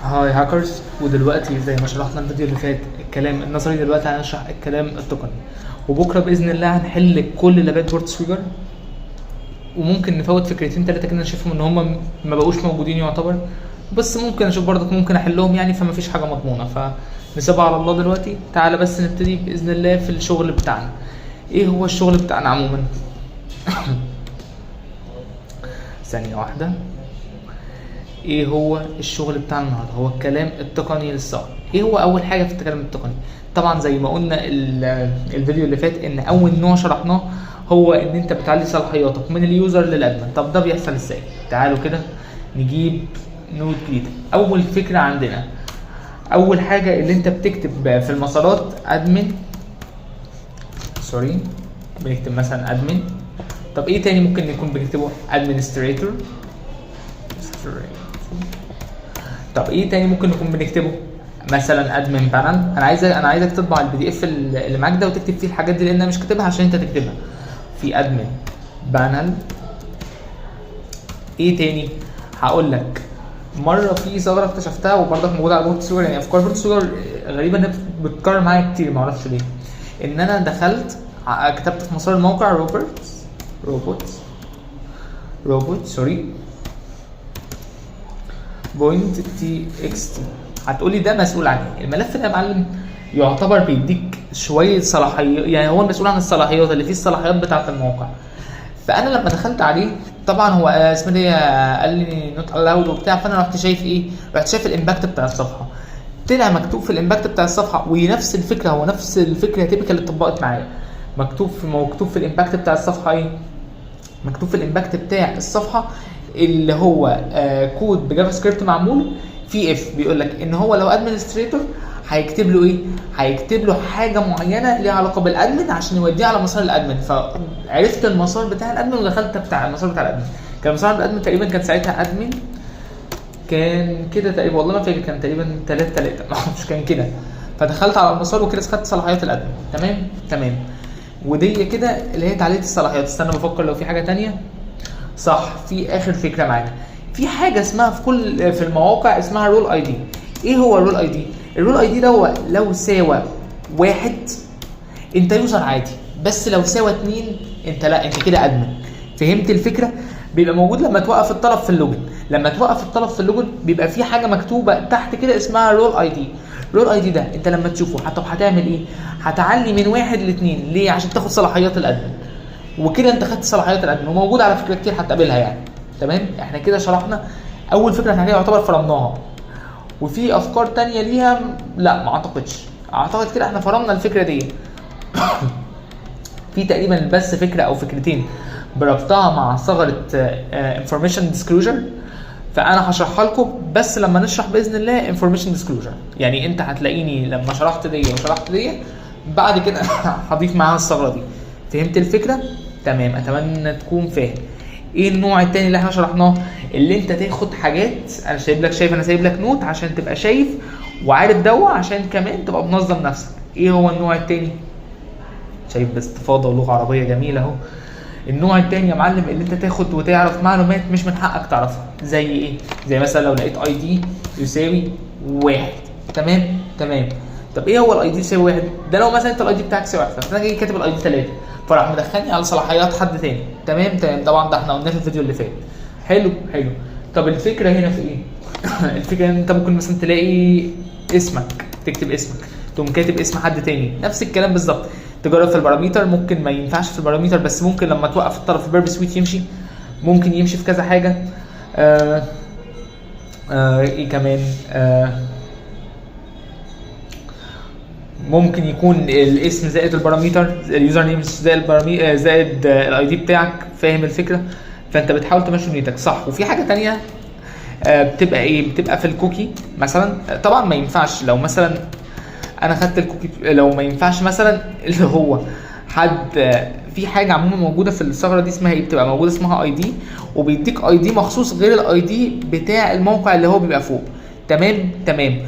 Hi hackers، ودلوقتي زي ما شرحنا الفيديو اللي فات الكلام النظري، دلوقتي هنشرح الكلام التقني، وبكره باذن الله هنحل كل لابات PortSwigger، وممكن نفوت فكرتين تلاتة كده نشوفهم ان هم ما بقوش موجودين يعتبر، بس ممكن اشوف برضك ممكن احلهم يعني، فما فيش حاجة مضمونه فنسيبها على الله. دلوقتي تعالى بس نبتدي باذن الله في الشغل بتاعنا. ايه هو الشغل بتاعنا عموما؟ ثانية واحده. ايه هو الشغل بتاعنا النهارده؟ هو الكلام التقني للثغره. ايه هو اول حاجة في الكلام التقني؟ طبعا زي ما قلنا الفيديو اللي فات ان اول نوع شرحناه هو ان انت بتعلي صلاحياتك من ال user لل admin. طب ده بيحصل ازاي؟ تعالوا كده نجيب note جديده. اول فكرة عندنا، اول حاجة اللي انت بتكتب في المسارات admin، sorry، بنكتب مثلا admin. طب ايه تاني ممكن نكون بنكتبه؟ administrator. طب ايه تاني ممكن نكون بنكتبه؟ مثلا admin panel. انا عايزك تطبع ال PDF اللي معاك ده وتكتب فيه الحاجات دي، لان انا مش كاتبها عشان انت تكتبها. في admin panel. ايه تاني؟ هقول لك مرة في ثغره اكتشفتها وبرضك موجودة على PortSwigger، يعني افكار PortSwigger غريبة انها بتتكرر معايا كتير، ما اعرفش ليه. ان انا دخلت كتبت في مسار الموقع robot sorry point txt. هتقولي ده مسؤول عن ايه؟ الملف ده يا معلم يعتبر بيديك شوية صلاحيات، يعني هو المسؤول عن الصلاحيات اللي فيه الصلاحيات بتاعه الموقع. فانا لما دخلت عليه طبعا هو اسمه ايه قال لي not allowed وبتاع، فانا رحت شايف ايه؟ رحت شايف ال impact بتاع الصفحه، طلع مكتوب في ال impact بتاع الصفحه، ونفس الفكره، هو نفس الفكرة typical اللي اتطبقت معايا. مكتوب في ال impact بتاع الصفحة ايه؟ مكتوب في ال impact بتاع الصفحة اللي هو كود ب JavaScript معمول في if بيقول لك ان هو لو administrator هيكتب له ايه؟ هيكتب له حاجة معينة ليها علاقة بال admin عشان يوديه على مسار ال admin. فعرفت المسار بتاع ال admin ودخلت بتاع المسار بتاع ال admin. كان مسار ال admin تقريبا كان ساعتها admin كان كده تقريبا، والله ما فاكر، كان تقريبا 3 3، ما اعرفش، كان كده. فدخلت على المسار وكده خدت صلاحيات ال admin. تمام. ودي كده اللي هي تعلية الصلاحيات. استنى بفكر لو في حاجة تانية. صح، في اخر فكرة معانا، في حاجة اسمها في المواقع اسمها role ID. ايه هو ال role ID؟ ال role ID ده هو لو ساوى واحد انت user عادي، بس لو ساوى اتنين انت لا، انت كده admin. فهمت الفكره؟ بيبقى موجود لما توقف الطلب في ال login. لما توقف الطلب في ال login بيبقى في حاجة مكتوبة تحت كده اسمها role ID. role ID ده انت لما تشوفه طب هتعمل ايه؟ هتعلي من واحد لاثنين. ليه؟ عشان تاخد صلاحيات ال admin، وكده انت خدت صلاحيات ال admin. وموجود على فكرة كتير هتقابلها يعني. تمام، احنا كده شرحنا اول فكره، احنا كده يعتبر فرمناها. وفي افكار تانية ليها؟ لا ما اعتقدش، اعتقد كده احنا فرمنا الفكرة دي. في تقريبا بس فكرة او فكرتين بربطها مع ثغره information disclosure، فانا هشرحها لكم بس لما نشرح باذن الله information disclosure. يعني انت هتلاقيني لما شرحت دي وشرحت دي بعد كده هضيف معاها الثغرة دي. فهمت الفكره؟ تمام، اتمنى تكون فاهم. ايه النوع التاني اللي احنا شرحناه؟ اللي انت تاخد حاجات، انا سايب لك، شايف، انا سايب لك note عشان تبقى شايف وعارف دوا، عشان كمان تبقى منظم نفسك. ايه هو النوع التاني؟ شايف باستفاضة ولغة عربية جميلة اهو. النوع التاني يا معلم اللي انت تاخد وتعرف معلومات مش من حقك تعرفها. زي ايه؟ زي مثلا لو لقيت ID يساوي واحد. تمام. طب ايه هو ال ID يساوي واحد ده؟ لو مثلا انت ال ID بتاعك يساوي واحد، فانا جاي كاتب ال ID 3، فراح مدخلني على صلاحيات حد تاني. تمام. طبعا ده احنا قلناه في الفيديو اللي فات. حلو. طب الفكرة هنا في ايه؟ الفكرة ان انت ممكن مثلا تلاقي اسمك، تكتب اسمك تقوم كاتب اسم حد تاني، نفس الكلام بالظبط. تجرب في ال parameter، ممكن ما ينفعش في ال parameter، بس ممكن لما توقف الطلب في Burp Suite يمشي، ممكن يمشي في كذا حاجه. ايه كمان؟ ممكن يكون الاسم زائد ال parameter، ال username زائد ال parameter زائد ال ID بتاعك. فاهم الفكره؟ فانت بتحاول تمشي نيتك صح. وفي حاجة تانية بتبقى ايه؟ بتبقى في ال cookie مثلا. طبعا ما ينفعش لو مثلا انا خدت ال cookie، لو ما ينفعش مثلا اللي هو حد في حاجة عموما موجودة في الثغرة دي اسمها ايه؟ بتبقى موجودة اسمها ID، وبيديك ID مخصوص غير ال ID بتاع الموقع اللي هو بيبقى فوق. تمام.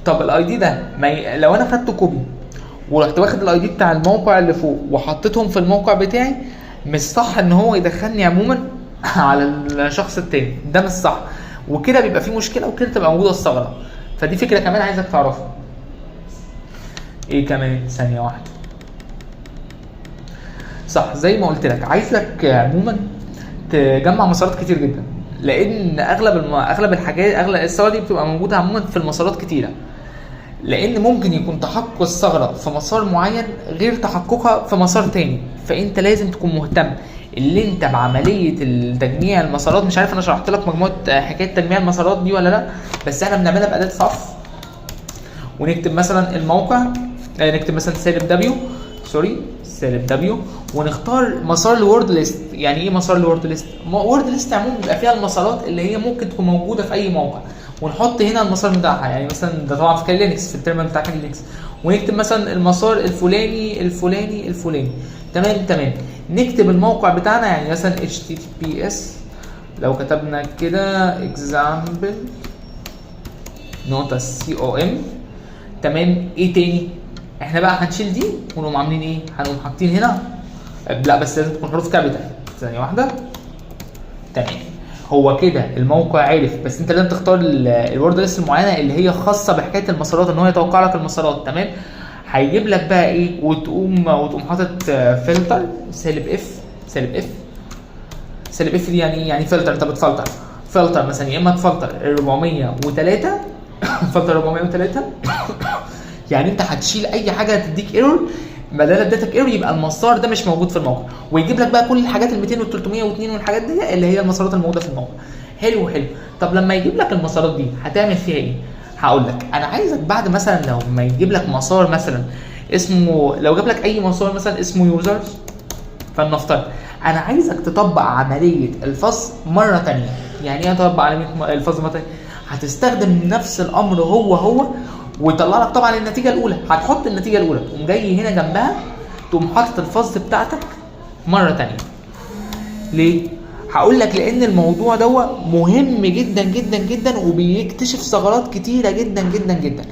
طب ال ID ده ما لو انا خدته copy ورحت واخد ال ID بتاع الموقع اللي فوق وحطيتهم في الموقع بتاعي، مش صح ان هو يدخلني عموما على الشخص التاني ده، مش صح، وكده بيبقى في مشكلة وكده تبقى موجودة الثغره. فدي فكرة كمان عايزك تعرفها. ايه كمان؟ ثانية واحده. صح، زي ما قلت لك عايزك عموما تجمع مسارات كتير جدا، لان اغلب الحاجات، اغلب الثغرة دي بتبقى موجودة عموما في المسارات كتيره، لان ممكن يكون تحقق الثغرة في مسار معين غير تحققها في مسار تاني. فانت لازم تكون مهتم اللي انت بعملية التجميع المسارات. مش عارف انا شرحت لك مجموعة حكاية تجميع المسارات دي ولا لا، بس احنا بنعملها باداة ffuf، ونكتب مثلا الموقع، نكتب مثلا سالب W، sorry، سالب W، ونختار مسار ال word list. يعني ايه مسار ال word list؟ word list عموما بيبقى فيها المسارات اللي هي ممكن تكون موجودة في اي موقع، ونحط هنا المسار بتاعها. يعني مثلا ده طبعا في Kali Linux، في ال terminal بتاع Kali Linux، ونكتب مثلا المسار الفلاني الفلاني الفلاني. تمام. نكتب الموقع بتاعنا، يعني مثلا https، لو كتبنا كده example.com. تمام. ايه تاني؟ احنا بقى هنشيل دي ونقوم عاملين ايه؟ هنقوم حاطين هنا، لا بس لازم تكون حروف capital. ثانية واحده. تمام، هو كده الموقع عرف، بس انت لازم تختار ال word list المعينة اللي هي خاصة بحكاية المسارات، ان هو يتوقع لك المسارات. تمام. هيجيب لك بقى ايه؟ وتقوم حاطط فلتر سالب F، سالب F. سالب F دي يعني ايه؟ يعني فلتر، انت بتفلتر فلتر مثلا، يا اما تفلتر ال 403، فلتر 403، يعني انت هتشيل اي حاجة تديك error. ما دام اديتك error يبقى المسار ده مش موجود في الموقع، ويجيب لك بقى كل الحاجات ال 200 وال 302 والحاجات دي اللي هي المسارات الموجودة في الموقع. حلو حلو. طب لما يجيب لك المسارات دي هتعمل فيها ايه؟ هقول لك، انا عايزك بعد مثلا لو ما يجيب لك مسار مثلا اسمه، لو جاب لك اي مسار مثلا اسمه users، فلنفترض انا عايزك تطبق عملية ال fuzz مرة تانية. يعني ايه تطبق عملية ال fuzz مرة تانية؟ هتستخدم نفس الامر هو هو، ويطلع لك طبعا النتيجة الاولى، هتحط النتيجة الاولى، تقوم جاي هنا جنبها تقوم حاطط ال fuzz بتاعتك مرة تانية. ليه؟ هقول لك، لان الموضوع ده مهم جدا جدا جدا، وبيكتشف ثغرات كتيرة جدا جدا جدا،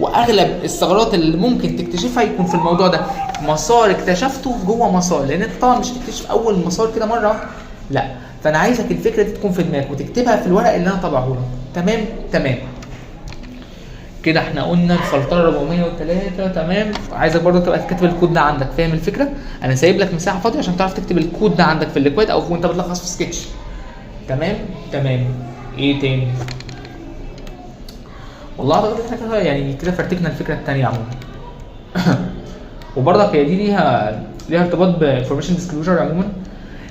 واغلب الثغرات اللي ممكن تكتشفها يكون في الموضوع ده، مسار اكتشفته جوه مسار، لان انت طبعا مش هتكتشف اول مسار كده مرة واحده، لا. فانا عايزك الفكرة دي تكون في دماغك وتكتبها في الورق اللي انا طبعه لك. تمام. كده احنا قلنا الفلتره 403. تمام. عايزك برضه تبقى تكتب الكود ده عندك، فاهم الفكره؟ انا سايب لك مساحة فاضية عشان تعرف تكتب الكود ده عندك في الاكواد او وانت بتلخص في سكتش. تمام. ايه تاني؟ والله اعتقد احنا كده يعني كده فرتكنا الفكرة الثانية عموما. وبرضك هي دي ليها ارتباط ب information disclosure عموما،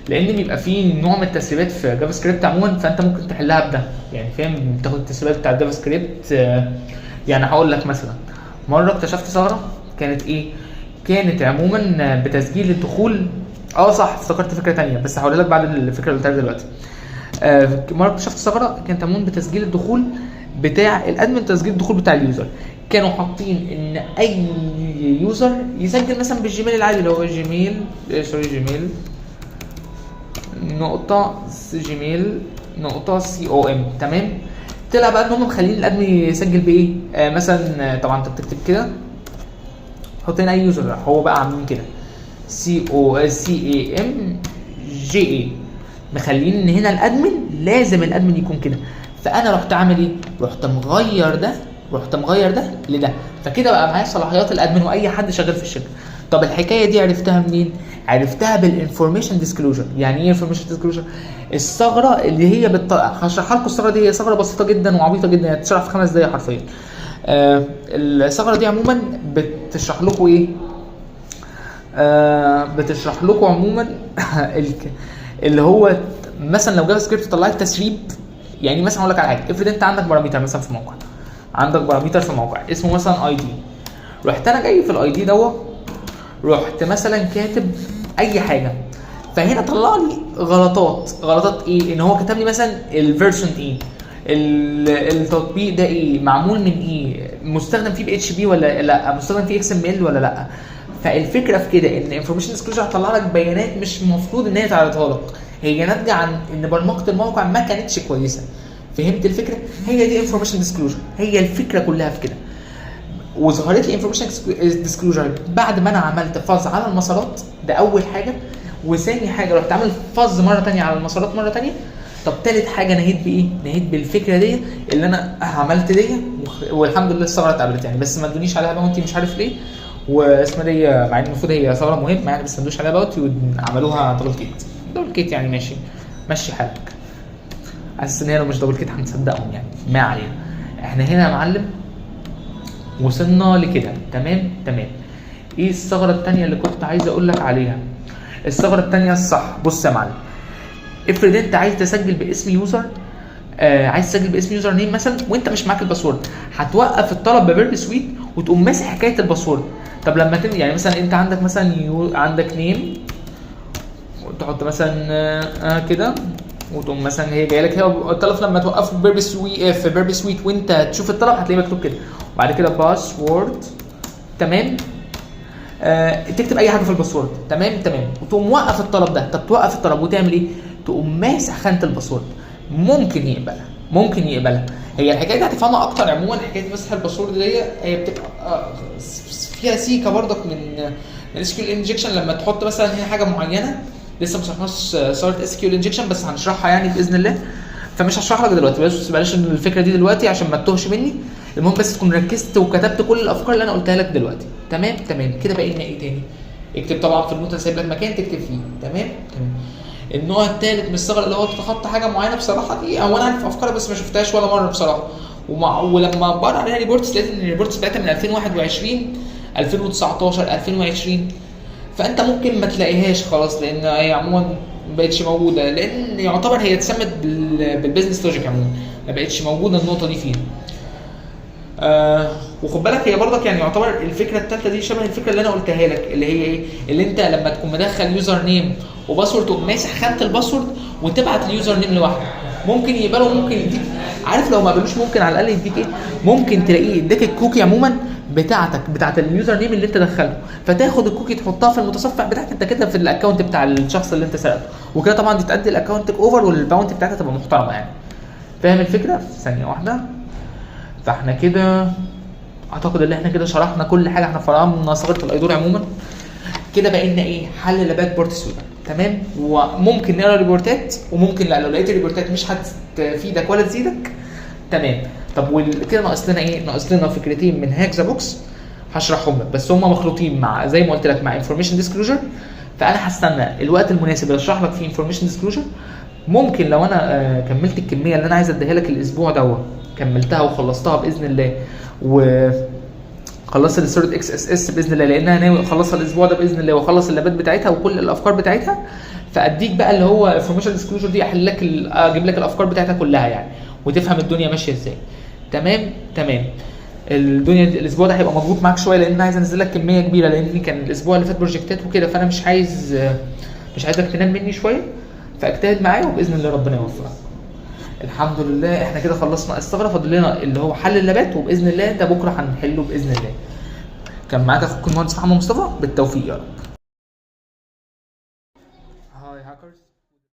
لان بيبقى فيه نوع من التسريبات في JavaScript عموما، فانت ممكن تحلها بده، يعني فاهم؟ تاخد التسريبات بتاع JavaScript. يعني هقول لك مثلا مرة اكتشفت ثغره كانت ايه؟ كانت عموما بتسجيل الدخول. اه صح، افتكرت فكرة تانية بس هقولها لك بعد الفكرة اللي قلتها دلوقتي. مرة اكتشفت ثغره كانت عموما بتسجيل الدخول بتاع ال admin، تسجيل الدخول بتاع ال user. كانوا حاطين ان اي user يسجل مثلا بال Gmail العادي اللي هو Gmail، sorry، Gmail نقطة Gmail.com. تمام. طلع بقى ان هم مخلين ال admin يسجل بايه؟ مثلا، طبعا انت بتكتب كده، حط هنا اي user، هو بقى عاملين كده COCAMJA، مخلين ان هنا ال admin لازم ال admin يكون كده. فانا رحت عامل ايه؟ رحت مغير ده، رحت مغير ده لده، فكده بقى معايا صلاحيات ال admin واي حد شغال في الشركه. طب الحكاية دي عرفتها منين؟ عرفتها بال information disclosure. يعني ايه information disclosure؟ الثغرة اللي هي هشرحها لكم. الثغرة دي هي ثغره بسيطة جدا وعبيطه جدا، يعني تشرح في 5 دقايق حرفيا. الثغرة دي عموما بتشرح لكم ايه؟ بتشرح لكم عموما اللي هو مثلا لو JavaScript طلعت تسريب. يعني مثلا اقول لك على حاجه، افرض انت عندك parameter مثلا في موقع، عندك parameter في موقع اسمه مثلا ID. رحت انا جاي في ال ID دوت، رحت مثلا كاتب اي حاجه، فهنا طلع لي غلطات. غلطات ايه؟ ان هو كتب لي مثلا ال version ايه، التطبيق ده ايه، معمول من ايه، مستخدم فيه PHP ولا لا، مستخدم فيه XML ولا لا. فالفكرة في كده ان information disclosure هتطلع لك بيانات مش المفروض ان هي تعرضها لك، هي ناتجة عن ان برمجة الموقع ما كانتش كويسه. فهمت الفكره؟ هي دي information disclosure، هي الفكرة كلها في كده. وظهرت لي information disclosure بعد ما انا عملت fuzz على المسارات، ده اول حاجه. وثاني حاجة رحت عامل fuzz مرة تانية على المسارات مرة تانية. طب تالت حاجة نهيت بايه؟ نهيت بالفكرة دي اللي انا عملت دي وخليت والحمد لله الثغرة اتقبلت يعني، بس ما ادونيش عليها bounty مش عارف ليه، واسمها دي مع ان المفروض هي ثغره مهمة يعني، بس ما ادوش عليها bounty وعملوها duplicate. duplicate يعني ماشي مشي حالك، حاسس ان هي لو مش duplicate هنصدقهم يعني. ما علينا، احنا هنا يا معلم وصلنا لكده. تمام تمام. ايه الثغرة التانية اللي كنت عايز اقول لك عليها؟ الثغرة التانية الصح، بص يا معلم، افرض انت عايز تسجل باسم user، عايز تسجل باسم username مثلا وانت مش معاك ال password، هتوقف الطلب ب Burp Suite وتقوم ماسح حكاية ال password. طب لما يعني مثلا انت عندك مثلا عندك name، وتحط مثلا كده، وتقوم مثلا هي جاية لك هي الطلب، لما توقفه Burp Suite في Burp Suite وانت تشوف الطلب هتلاقيه مكتوب كده، وبعد كده password. تمام، تكتب اي حاجة في ال password. تمام تمام، وتقوم وقف الطلب ده. طب توقف الطلب وتعمل ايه؟ تقوم ماسح خانه ال password. ممكن يقبلها، ممكن يقبلها. هي الحكاية دي هتفهمها اكتر عموما. حكاية مسح ال password دي هي بتبقى فيها سيكا برضك من SQL injection. لما تحط مثلا هنا حاجة معينه، لسه ما شرحناش ثغره SQL injection بس هنشرحها يعني باذن الله، فمش هشرح لك دلوقتي، بس بلاش الفكرة دي دلوقتي عشان ما تتوهش مني. المهم بس تكون ركزت وكتبت كل الافكار اللي انا قلتها لك دلوقتي. تمام تمام. كده باقي لنا ايه تاني؟ اكتب طبعا في النوتة، سايب لك مكان تكتب فيه. تمام تمام. النوع الثالث من الثغرة اللي هو تتخطى حاجة معينه، بصراحة دي او انا عارف افكارها بس ما شفتهاش ولا مرة بصراحه، ولما بقرا عليها reports لقيت ان ال reports بتاعتها من 2021، 2019، 2020، فانت ممكن ما تلاقيهاش خلاص، لان هي عموما ما بقتش موجوده، لان يعتبر هي اتسمت بال business logic عموما، ما بقتش موجودة النقطة دي فيها. وخد بالك هي برضك يعني يعتبر الفكرة الثالثة دي شبه الفكرة اللي انا قلتها لك، اللي هي ايه؟ اللي انت لما تكون مدخل username و password تقوم ماسح خانه ال password وتبعت ال username لوحده. ممكن يقبله، ممكن يديك، عارف لو ما قبلوش ممكن على الاقل يديك ايه؟ ممكن تلاقيه يديك ال cookie عموما بتاعتك، بتاعت ال username اللي انت دخلته، فتاخد ال cookie تحطها في المتصفح بتاعك انت كده في ال account بتاع الشخص اللي انت سرقته، وكده طبعا دي تأدي ال account takeover وال bounty بتاعتها تبقى محترمه يعني. فاهم الفكرة؟ ثانية واحده. فاحنا كده اعتقد ان احنا كده شرحنا كل حاجه، احنا فرمنا ثغره ال IDOR عموما. كده بقى لنا ايه؟ حل لابات Burp Suite. تمام، وممكن نقرا ريبورتات وممكن لا، لو لقيت الريبورتات مش هتفيدك ولا تزيدك. تمام. طب وكده ناقص لنا ايه؟ ناقص لنا فكرتين من Hack The Box هشرحهم لك، بس هم مخلوطين مع زي ما قلت لك مع information disclosure، فانا هستنى الوقت المناسب اللي اشرح لك فيه information disclosure. ممكن لو انا كملت الكمية اللي انا عايز اديها لك الاسبوع دوت، كملتها وخلصتها باذن الله، و خلصت الثغرة XSS باذن الله، لانها ناوي اخلصها الاسبوع ده باذن الله، واخلص اللابات بتاعتها وكل الافكار بتاعتها، فاديك بقى اللي هو information disclosure دي، احل لك اجيب لك الافكار بتاعتها كلها يعني، وتفهم الدنيا ماشية ازاي. تمام تمام. الدنيا الاسبوع ده هيبقى مضغوط معاك شويه، لان انا عايز انزل لك كمية كبيره، لان كان الاسبوع اللي فات بروجكتات وكده، فانا مش عايزك تنام مني شويه، فاجتهد معايا وباذن الله ربنا يوفقك. الحمد لله احنا كده خلصنا الثغره، فاضل لنا اللي هو حل اللابات، وباذن الله ده بكره هنحله باذن الله. كان معاك اخوكم المهندس محمد مصطفى، بالتوفيق يا رب.